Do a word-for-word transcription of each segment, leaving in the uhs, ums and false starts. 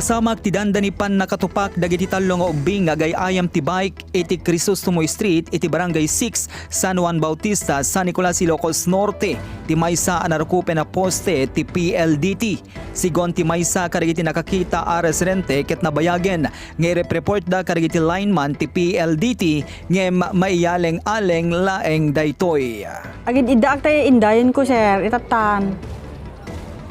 Samak ti dandani pannakatupak dagiti tallo nga ubbing nga agay-ayam ti bike iti Crisostomo Street iti Barangay six, San Juan Bautista, San Nicolas, Ilocos Norte, ti maysa a narukupen a poste ti P L D T. Sigun ti maysa kadagiti nakakita a residente ket nabayagen nga irepreportda kadagiti lineman ti P L D T ngem maiyaleng-aleng laeng daytoy. Agid iddaak tay indayon ko, sir, itattan.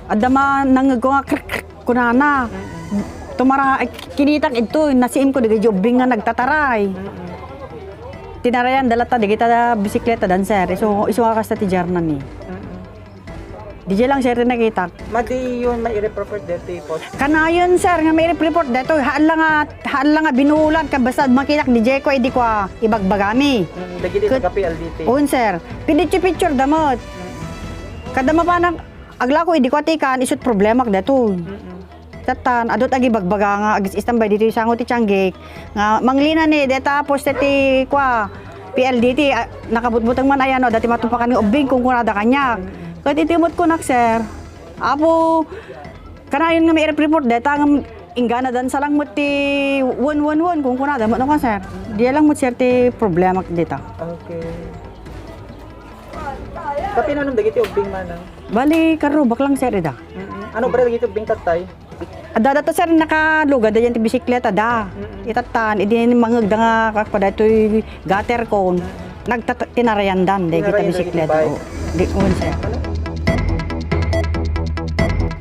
Adda ma nangngegko nga krek, krek, kunana. Mm-mm. Tumara-, ay, kinitak idto, nasiim ko dagiti ubbing nga nagtataray. Mm-mm. Tinarayan da latta dagita bisikleta dan, sir. Isu-, isu nga kasta ti jarna ni. Mm-mm. Di jay lang, sir, ti nakitak. Madi yun, mairepreport dito, eh, post. Kanayon, sir, nga mairepreport dito. Haan lang nga, haan lang nga binulat, ka basta makitak, di jay ko, eh, di ko, ah, ibagbagami. Mm, dagiti Ket-, taga P L D T. Un, sir. Piditsu picture damot. Mm-mm. Kada mapanak, aglako, eh, di ko atikan, isut problema dito. Mm-mm. Tattan, adut agi bagbaga nga agis-, istambay ditoy sango ti Tianggik, nga manglina ni deta poste ti kua, P L D T, ah, nakabutbuteng man ayan, no, dati matupakan nga ubbing, kunkunada kaniak. Ket iti met kunak, sir, Apo, kanayon nga mairep-report deta nga inggana dan sa lang met ti wen, wen, wen, kunkunada met no kan, sir. Di lang met, sir, ti problema dita. Okay. Kapinanam dagiti ubbing manang? Bali, karubak lang, sir, ida. Mm-mm. Ano, bre, dagiti ubbing tattay? Adda data, sir, nakalugad dayan ti bisikleta da. Mm-mm. Itattan, idi mangegda nga kakpada toy gutter cone. Mm-mm. Nagtat-, tinarayandan, dagiti Tinarayan dagiti bisikleta. Bike. O, di, un, sir.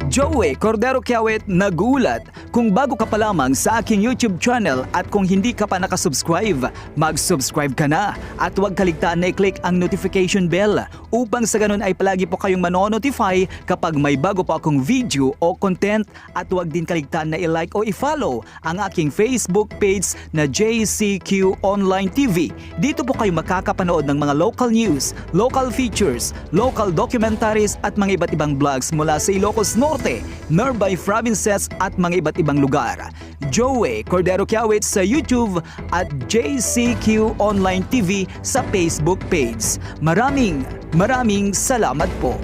Joey Cordero Kiawit nagulat. Kung bago ka pa lamang sa aking YouTube channel at kung hindi ka pa nakasubscribe, mag-subscribe ka na at huwag kaligtaan na i-click ang notification bell upang sa ganun ay palagi po kayong mano-notify kapag may bago po akong video o content. At huwag din kaligtaan na i-like o i-follow ang aking Facebook page na J C Q Online T V. Dito po kayo makakapanood ng mga local news, local features, local documentaries at mga iba't ibang vlogs mula sa Ilocos Norte, nearby provinces at mga iba't ibang lugar. Joey Cordero Kiawit sa YouTube at J C Q Online T V sa Facebook page. Maraming, maraming salamat po.